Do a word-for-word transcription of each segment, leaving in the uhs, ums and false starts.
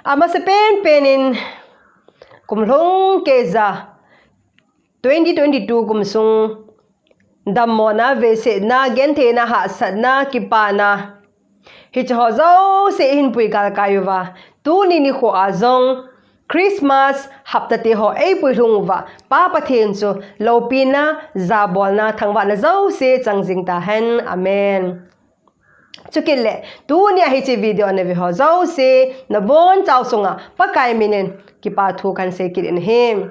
Amasa penpen in kum lhung keiya twenty twenty-two kum sung dammona, veisetna, gentheina, hahsatna, kipana, hiche ho jouse ihin pui galkai uva, tuni nikho a jong Christmas hapta te ho eipui lhung uva, Pa Pathen chu loupina, jabolna, thangvahna jouse chang jing tahen. Amen. Chukit le, tunia hiche video nave ho jouse, nabonchau sunga Pakai minin kipa thu kahin sei kit in ahi.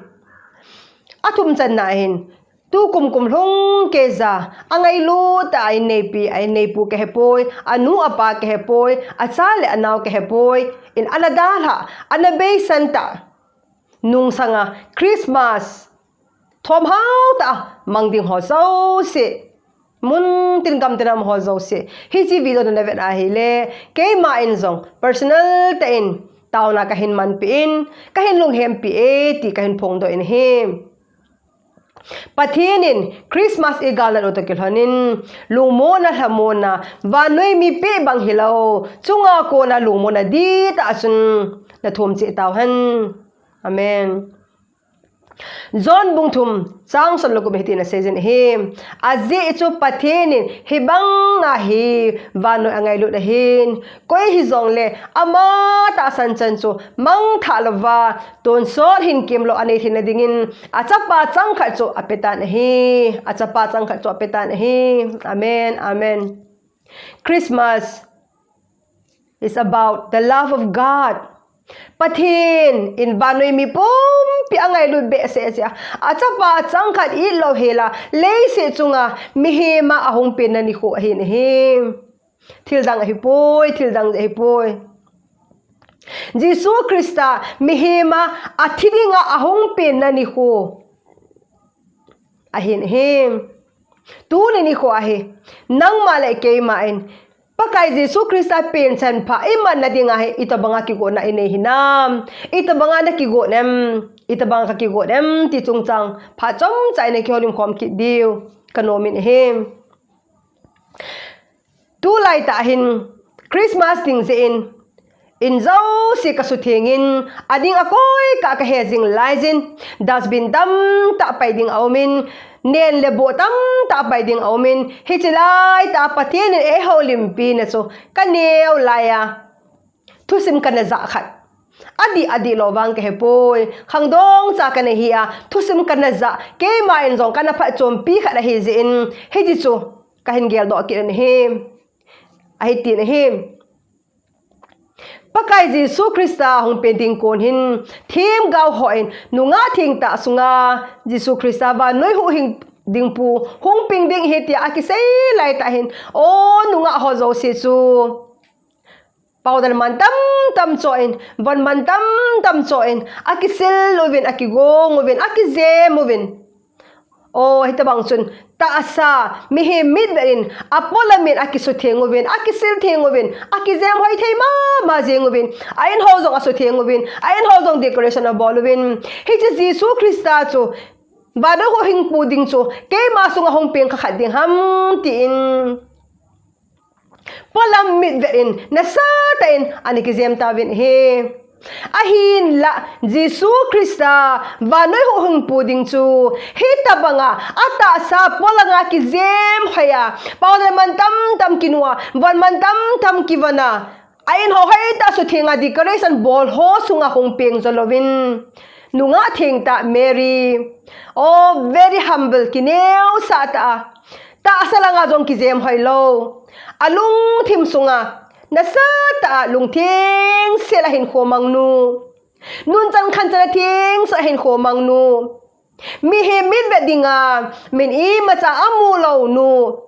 Athum channa hin, tukum kum lhung keiya, angailut a inneipi, a inneipu kahepoi, anu apa kahepoi, acha le anao kahepoi, in ana dalha, ana beisan ta, nungsanga Christmas thomhao ta mang ding ho jouse, mun tin gam tin a um ho jouse, hiche video nana vet ahile, keima in jong personal tah in taona kahin manpi in, kahin lunghempi e ti kahin phongdoh in ahi. Pathen in Christmas igalnat u toh kilhonin, lungmonna, lhamonna, vannoi mi peh bang hilou, chunga kona lungmonna dihtah a chun nathum cheh tauhen. Amen. John bung thum chang som le gup hitin asei jin ahi. Ajeh chu Pathen in hibanga hi vannoi angailut ahin, koi hijongle ama tahsan chan chu mangthah louva, tonsot hinkemlou anei theina dingin achapa changkhat chu apetan ahi. Achapa changkhat chu apetan ahi. Amen. Amen. Christmas is about the love of God. Pathen in vannoi mi pumpi angailut behseh jeh a, achapa changkhat itlou hela, leiset chunga mihem a ahung penna nikho ahin ahi. Thildang ahipoi, thildang ahipoi. Jesu Christa mihem a athi dinga ahung penna nikho ahin ahi. Tuni nikho ahi, nangma le keima in Pakai Jesu Christa penchan pha imanna dinga hi itobanga kigotna inei hinam, itobanga nakigot em, itobanga kakigot em ti chungchang phat chomcha in kihoulim khom kit diu kanom in ahi. Tulai tah hin Christmas ding jeh in, in jouse kasuthengin, ading akoi kah kahe jing laijin, dustbin tamtah pai ding aumin, nen le boh tamtah pai ding aumin, hiche laitah Pathen in eihoulimpina chu kaneo laiya, thusim kana jah khat, adih adih lou vang kahepoi, khangdong cha kana hi a, thusim kana jah, keima in jong kana phatchompi khat ahi jeh in, hiche chu kahin geldoh kit in ahi. Ahitin ahi. Pakai Jesu Christa hung pen ding kon hin, themgao hon nungah thengtah sunga Jesu Christa vannoi huhhing ding pu hung peng ding ahi tia akisei laitah hin, o nungah ho jouse chu powder man tamtam choh in, von man tamtam choh in, akisil uvin, akigong uvin, akijem uvin. O, hitobang chun tahsa, mihem mitvet in, apolam in akisutheng uvin, akisil theng uvin, akijem hoi thei mama jeng uvin, a in ho jong asutheng uvin, a in ho jong decoration abol uvin. Hiche Jesu Christa chu vannoi huhhing pu ding chu keima sunga hung peng kha khat ding ham tin polam mitvet in nasatah in ana kijem tauvin ahi. Ahinlah Jesu Christa vannoi huhhing pu ding chu hitobanga atahsa polanga kijem hoiya, powder man tamtam kinu a, von man tamtam kivon a, a in ho hoitah suthenga decoration bol ho sunga hung peng jo louvin, nungah thengtah Mary, o very humble, kineosah tah a, tahsa langa jong kijem hoilou, alungthim sunga nasatah a lungthengsel a hinkho mangnu, nunchan khanchan a thengsel a hinkho mangnu, mihem mitvet dinga min imacha amu lou nu,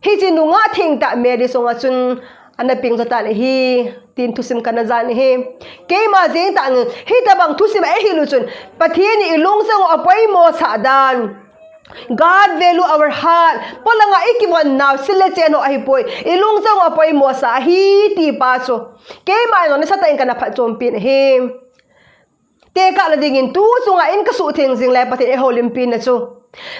hiche nungah thengtah Mary sunga chun ana peng jo tan ahi, tin thusim kana jan ahi. Keima jeng tah in hitobang thusim eihil u chun Pathen in ilung jong u apoimo sah dan, God value our heart. Polanga ikivon nau sil le chen ho ahipoi, ilung jong u apoimo sah ahi ti pa chu keima in jong nasatah in kana phatchompi in ahi. Tekahna dingin tu chunga in kasuhtheng jing lai Pathen eihoulimpina chu,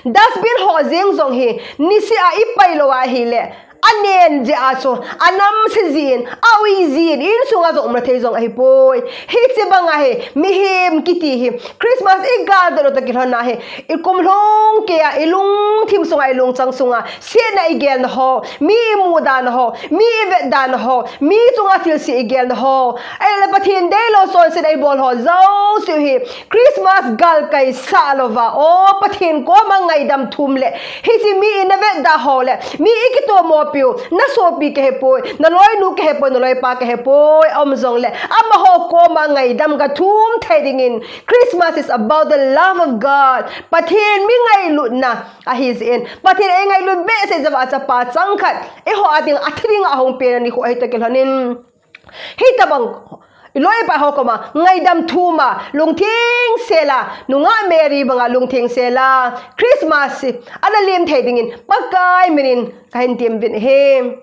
dustbin ho jeng jong hi niseh a ipai lou ahile, Anen jeh a chu, anamse jin, aui jin, insunga jong umna thei jong ahipoi. Hiche banga hi, mihem kiti hi, Christmas igaldoh lou toh kilhonna hi, ikum lhung keiya, ilungthim sunga, ilungchang sunga, setna igelna ho, mi imudana ho, mi ivetdana ho, mi chunga thilse igelna ho. Ahile Pathen deilou chonsetna ibol ho jouse hi, Christmas galkai sah louva, o Pathen koma ngaidam thum le, hiche mi ina vetda ho le, mi ikitomopiu, nasopi kahepoi, naloinu kahepoi, naloipa kahepoi, aum jongle, amaho koma ngaidam gathum thei dingin, Christmas is about the love of God. Pathen mi ngailutna ahi jeh in, Pathen eingailut behseh jeh uva chapa changkhat eiho a dinga athi dinga ahung penna nikho ahi toh kilhonin, hitobang iloi ipai ho koma ngaidam thuma, lungthengsela, nungah Mary banga lungthengsela, Christmas hi ana lem thei dingin Pakai minin kahin temuvin ahi.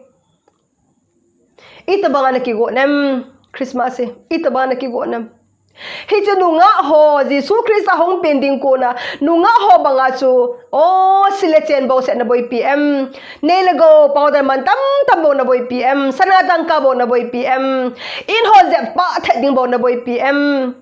Itobanga nakigot nem, Christmas hi itobanga nakigot nem? Hiche nungah ho, Jesu Christa hung pen ding kona, nungah ho banga chu, o, sil le chen bouseh naboipi em? Nei le gou, powder man tamtam bou naboipi em? Sana tangka bou naboipi em? In ho jep pah thet ding bou naboipi em?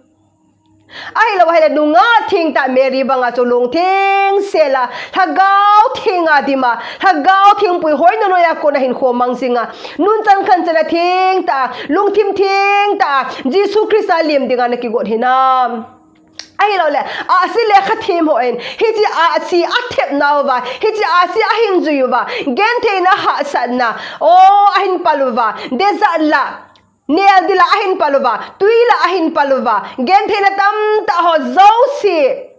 Ahilou ahile nungah thengtah Mary banga chu lungthengsela, Lhagao Thenga dima, Lhagao Theng puihoi nanoiya kona hinkho mang jinga, nunchan khanchan a thengtah, lungthim thengtah, Jesu Christa lem dinga nakigot hinam? Ahiloule, ahsi lekha them hon, hiche ahsi athepnauva, hiche ahsi ahin juiuva, gentheina hahsatna, o, ahin paluva, desert lah, neldil a ahin paluva, twi lah ahin paluva, gentheina tamtah ho jouse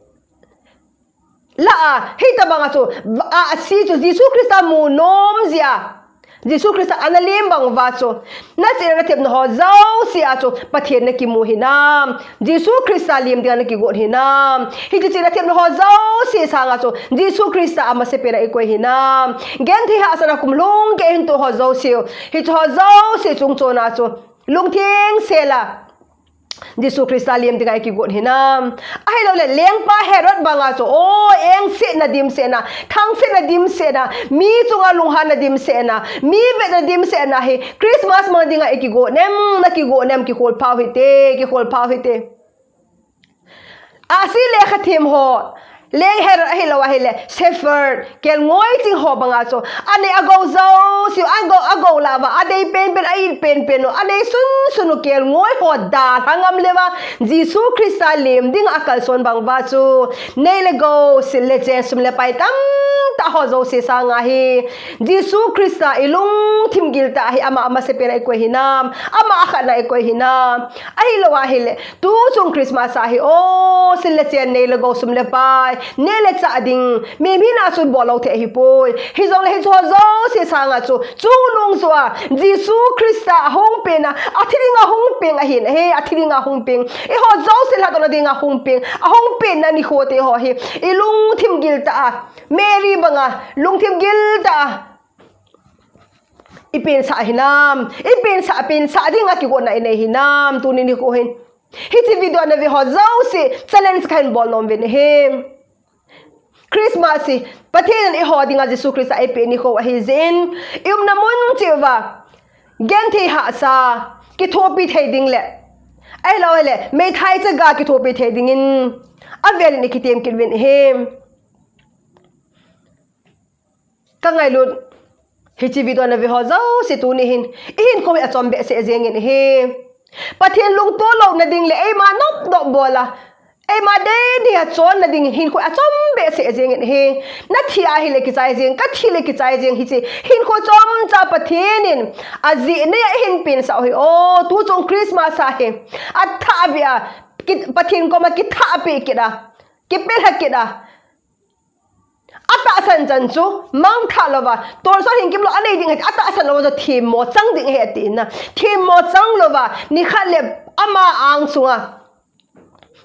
lah a, hitobanga chu, ahsi chu Jesu Christa mu nom jeh a, Jesu Christa ana lem bang uva chu, nachena nathepna ho jouse a chu Pathen nakimu hinam? Jesu Christa lem dinga nakigot hinam? Hiche chena thepna ho jouse sanga chu Jesu Christa amasapen a ikoi hinam? Genthei hahsatna kum lhung keiya ihin toh ho jouse u, hiche ho jouse chungchona chu lungthengsela, Jesu Christa lem dinga ikigot hinam? Ahiloule, lengpa Herod banga chu, o, engsetna dimsetna, thangsetna dimsetna, mi chunga lunghanna dimsetna, mi vetna dimsetna hi Christmas mang dinga ikigot nem? Nakigot nem? Kikholphau hite, kikholphau hite. Ahsi lekha them ho, leng Herod ahilou ahile, shepherd, kelngoi ching ho banga chu, anei agou jouse u, agou, agou lah uva, adei penpen, a-it penpen u, anei sunsun u kelngoi ho dalha ngam leuva, Jesu Christa lem dinga akalson bang uva chu, nei le gou, sil le chen, sum le pai tamtah ho jouse sanga hi, Jesu Christa ilungthim giltah hi ama amasapen a ikoi hinam? Ama akhatna ikoi hinam? Ahilou ahile, tuchung Christmas a hi, o, sil le chen, nei le gou, sum le pai, neh le chah ding, mihem hina chun bollou thei ahipoi. Hijongle hiche ho jouse sanga chu, chungnung joh a, Jesu Christa ahung penna, athi dinga hung peng ahin, ahi, athi dinga hung peng. Eiho jouse lhatdohna dinga hung peng, ahung penna nikho te ho hi, ilungthim giltah a, Mary banga, lungthim giltah a, ipensah hinam? Ipensah, pensah dinga kigotna inei hinam? Tuni nikho hin, hiche video nave ho jouse challenge kahin bol nom uvin ahi. Christmas hi Pathen in eiho dinga Jesu Christa eipeh nikho ahi jeh in, iumna mun cheh uva genthei hahsa, kithopi thei ding le, ahiloule meithai chaga kithopi thei dingin, avelin ikitem kit uvin ahi. Kangailut, hiche video nave ho jouse tuni hin, ihinkho hi achom behseh jengin ahi. Pathen lungto louna ding le eima nopnop bol a, eima deidei a chonna dingin hinkho hi achom behseh jengin ahi. Nathi ahile kichai jeng, kathi le kichai jeng, hiche hinkho chomcha Pathen in ajeh neiya eihin pensah u hi, o, tuchung Christmas a hi, athahbeh a, ki-, Pathen koma kithahpeh kit a, kipelha kit a, atahsan chan chu mangthah louva, tolson hinkimlou anei ding ahi, atahsan louva chu themmo chang ding ahi atina, themmo chang louva nikhat le ama angsunga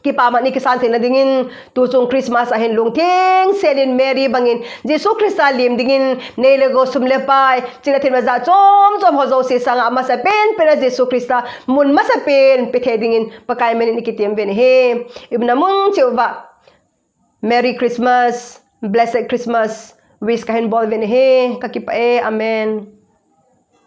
kipaman ikisan theina dingin, tuchung Christmas a hin lungthengselin Mary bangin Jesu Christa lem dingin, nei le gou, sum le pai, chena thepna jat chom chom ho jouse sanga amasapen pen a Jesu Christa mun masapen pe thei dingin Pakai minin ikitem uvin ahi. Iumna mun cheh uva Merry Christmas, Blessed Christmas wish kahin bol uvin ahi. Kakipah e, amen.